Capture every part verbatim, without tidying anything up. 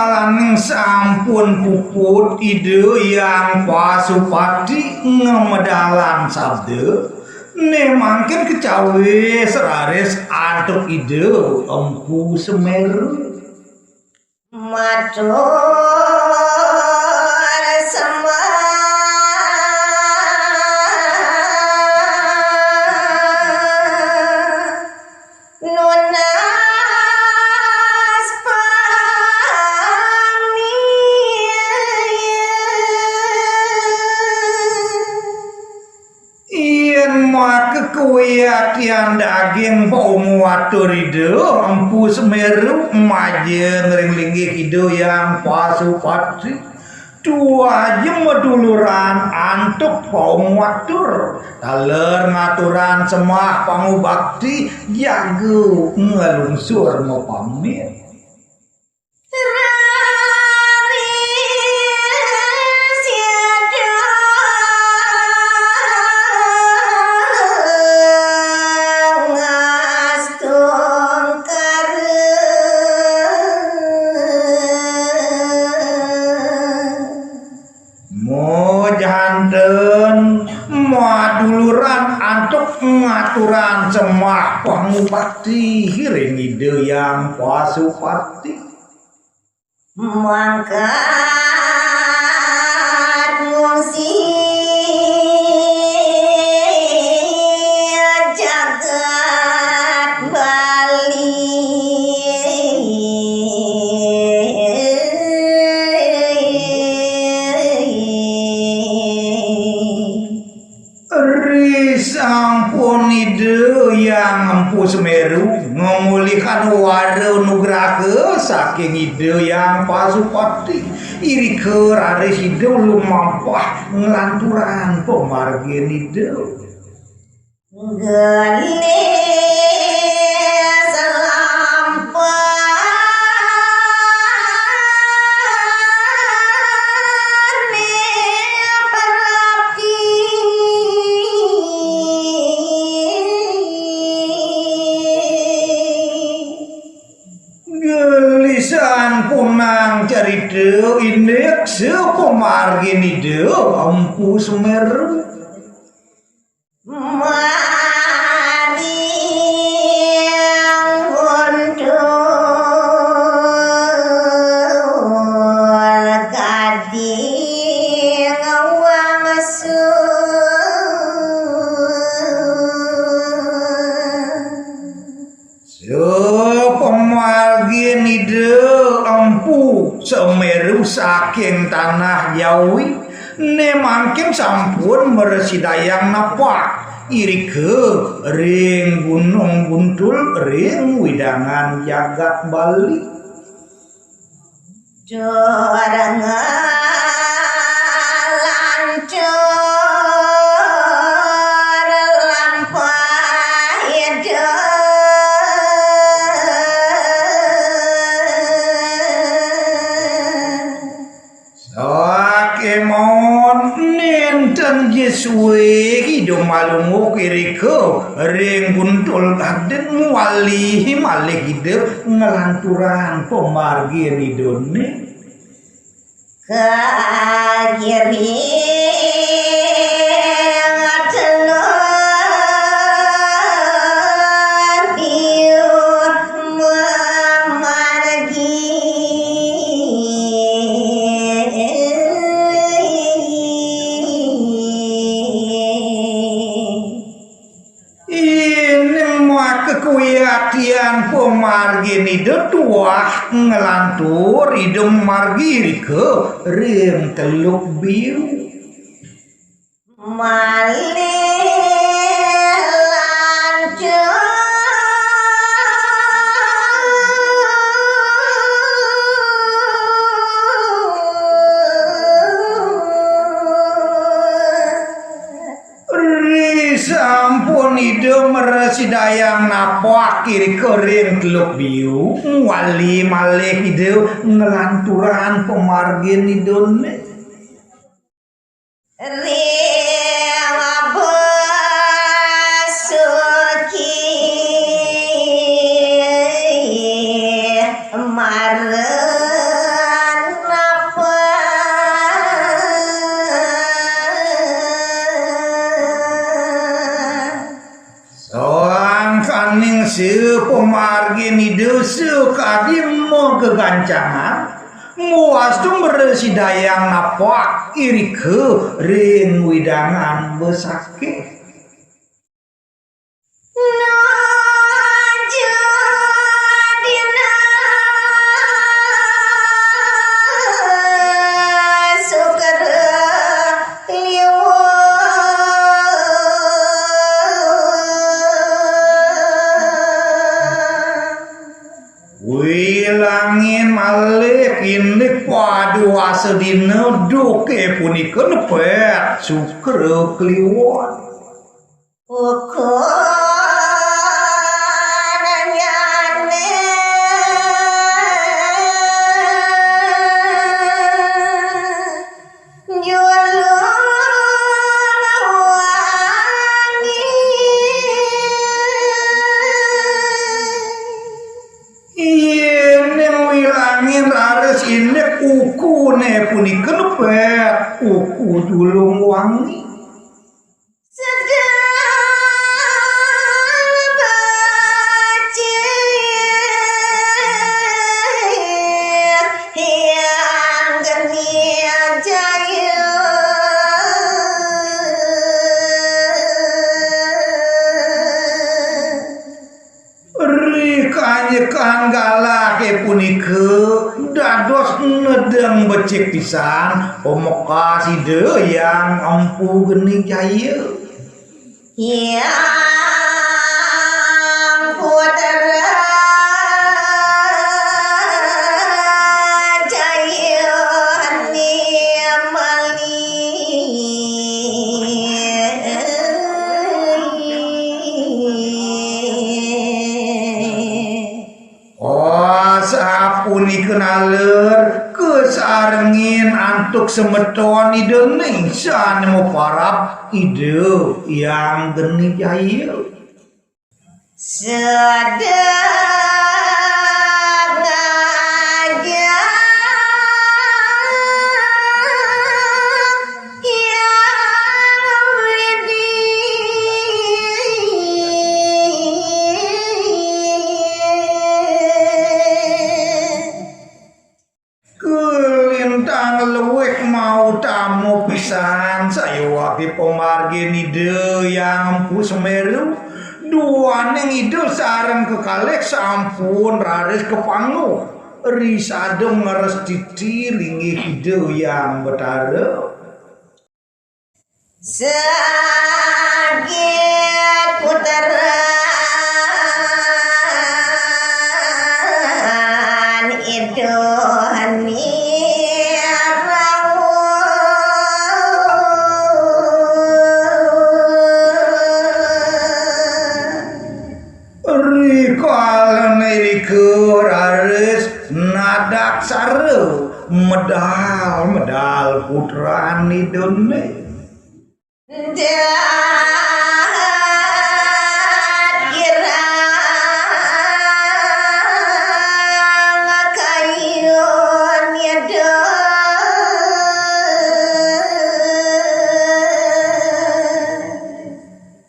Nanging sampun puput Ida Hyang Pasupati ngamedalang sabda, né mangkin kacawis antuk Ida Empu Semeru. Matur sembah nunas pamit. Yén maka kuwi atian daging paumu atur Ida Empu Semeru majeng ring linggih Ida Hyang Pasupati. Tuah ja maduluran antuk paumu atur, taler ngaturang sembah pangubakti, jaga nglungsur mapamit. Majanten maduluran antuk ngaturang sembah pangubakti ring Ida Hyang Pasupati. Mangkat ngungsi jagat Bali. Risampun Ida Hyang Empu Semeru ngamolihang wara nugraha saking Ida Hyang Pasupati, irika raris Ida lumampah nglanturang pamargin Ida. Gelis lampah Gelisanpunang carita indik sapamargin Ida Empu Semeru. Mari guntur gading wangsul. Sapamargin Ida Empu Semeru saking tanah Jawi, né mangkin sampun mrasidayang napak irika ring Gunung Buntul ring wewidangan jagat Bali. Dur ngalancur lampah Ida. Sakémaon nénten ja sué Ida malungguh irika ring Guntul Gading, mawali malih Ida nglanturang pamargin Idané. Kagiring teluk biu mamargi. Ining maka kuwi atian pamargin Ida tuah nglantur Ida margi irika ring Teluk Biu. Malih lanjut. Risampun Ida mrasidayang napak irika ring Teluk Biu, mawali malih Ida nglanturang pamargin Idané. Ring basuki marep Ning sapamargin Ida sakadi magegancangan, muastu mrasidayang napak irika ring wewidangan besakih. Nuju dina Sukra Kliwon. Wilangin malih indik paduasa dina duké punika nepet Sukra Kliwon. Ukunanyané julung wangi. Yéning wilangin raris indik ukuné punika nepet uku julung wangi. Sedang bacil yang geni jaya. Ri kanjekan galahé punika dados nedeng becik pisan pamekas Ida Hyang Empu Geni Jaya. Hyang Putra Jaya Nimali. Oh, sapunika naler kasarengin antuk semeton Ida ning sané maparab Ida Hyang Geni Jaya. Sedang aja Hyang Widhi. Kalintang luih mautama pisan sayuwakti pamargin Ida Hyang Empu Semeru, duaning Ida sareng kekalih sampun raris kapangguh. Ri sada ngrestiti linggih Ida Hyang Betara. Sagit putra Ida Hyang Rauh. Rikala irika raris nadaksara medal-medal putran Idané. Dahat kirang kayun Ida.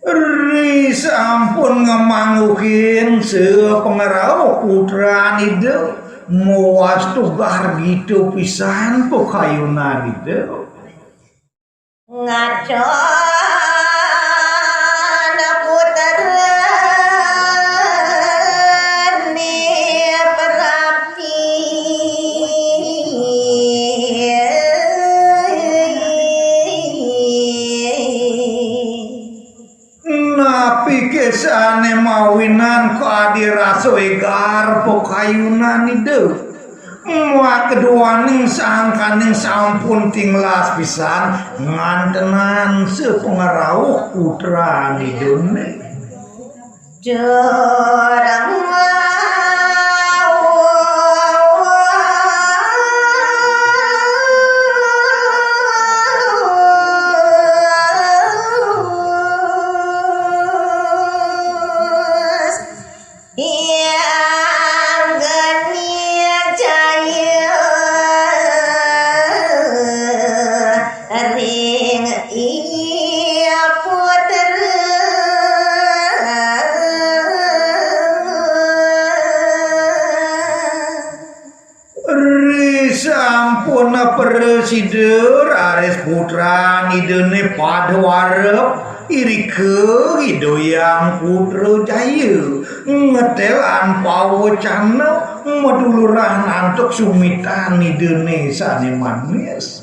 Ri sampun ngamangguhin sapangrauh putran Ida, mawastu gargita pisan pakayunan Ida. Ngadon putran prapti. Napiké sané mawinan kadi rasa égar pakayunan Ida? Makaduaning sangkaning sampun tinglas pisan ngantenan sapangrauh putran Idané. Durung Hyang Geni Jaya ring iya putra. Sida raris putran Idane pada warep, irika Ida Hyang Putra Jaya ngetelan pawecana maduluran antuk sumitan Idane sane manis.